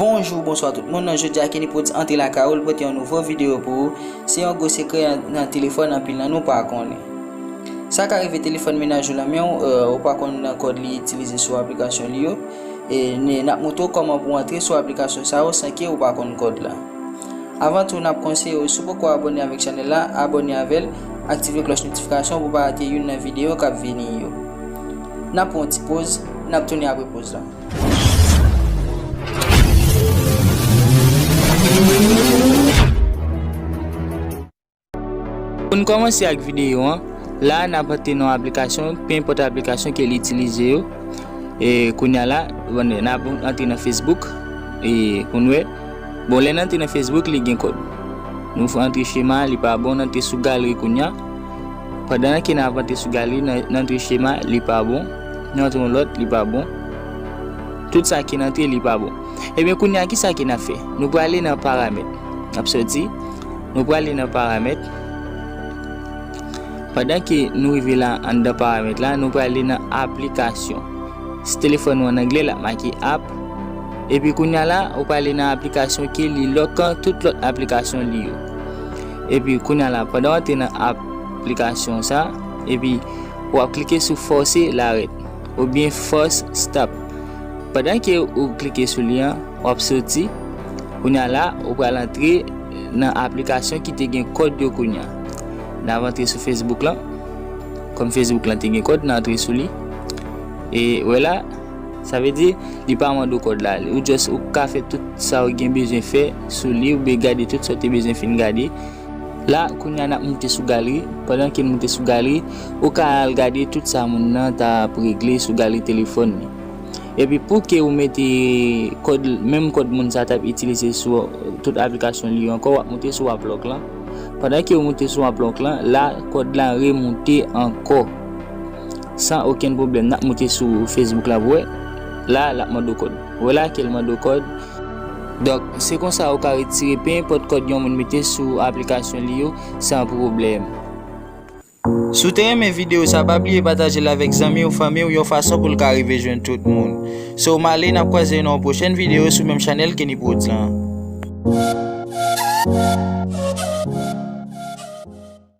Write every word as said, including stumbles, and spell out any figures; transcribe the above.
Bonjou, bonswa tout moun. Jodi a Kenny Prodz antre lakay ou, l pote yon nouvo videyo pou ou. Se yon gwo sekrè nan, nan telefòn anpil nan nou pa konnen. Sa ka rive telefòn mennaj ou nan men w, euh, ou pa konn kòd li itilize sou aplikasyon li yo. E n ap montre w kòman pou w antre sou aplikasyon sa yo san ke ou pa konn kòd la. Avan tou, n ap konseye w, si w poko abòne avèk chanèl la, abòne avè l, aktive klòch notifikasyon pou w pa rate youn nan videyo k ap vini yo. N ap pran yon ti poz, n ap tounen apre poz la. Pou n kòmanse ak videyo an, la a n ap antre nan yon aplikasyon, pe enpòt aplikasyon ke li itilize yo. E kounye a la, bon, n ap antre nan Facebook, e pou n wè. Bon, lè n antre nan Facebook, li gen kòd. Nou fè antre chema, li pa bon, n antre sou galeri kounye a. Pandan ke n ap antre sou galeri, n, n antre chema, li pa bon. N antre yon lòt, li pa bon. Tout sa ke n antre, li pa bon. Ebyen, kounye a, kisa ke n ap fè? Nou prale nan paramèt. N ap soti. Nou prale nan paramèt. Pandan ke nou rive la anndan paramèt la, nou prale nan aplikasyon. Si telefòn ou an anglè, l ap make app. Epi kounye a la, ou prale nan aplikasyon ke li lòk an tout lòt aplikasyon li yo. Epi kounye a la, pandan w antre nan aplikasyon sa, epi w ap klike sou force l'arrêt oubyen force stop. Pandan ke ou klike sou li an, w ap soti. Kounye a la, ou pral antre nan aplikasyon ki te gen kòd yo kounye a. N ap antre sou Facebook lan. Kòm Facebook lan te gen kòd, n antre sou li. E wè la, sa vle di, li pa mande w kòd la. Ou just, ou ka fè tout sa ou gen bezwen fè sou li, oubyen gade tout sa w te bezwen fin gade. La, kounye a n ap moute sou galeri. Pandan ke n moute sou galeri, ou ka al gade tout sa moun nan t ap regle sou galeri telefòn li. Epi pou ke ou mete kòd, menm kòd moun sa t ap itilize sou tout aplikasyon li yo ankò, w ap moute sou app lock lan. Pandan ke ou moute sou app lock lan, la, kòd la remoute ankò. San okenn pwoblèm, n ap moute sou Facebook la pou wè. La, l ap mande w kòd. Wè la ke l mande w kòd. Donk, se konsa ou ka retire pe enpòt kòd yon moun mete sou aplikasyon li yo san pwoblèm. Si w te renmen videyo sa, pa bliye pataje l avèk zanmi w, fanmi w, yon fason pou l ka rive jwenn tout moun. So, m ale, n ap kwaze nan yon pwochèn videyo sou menm chanèl Kenny Prodz lan.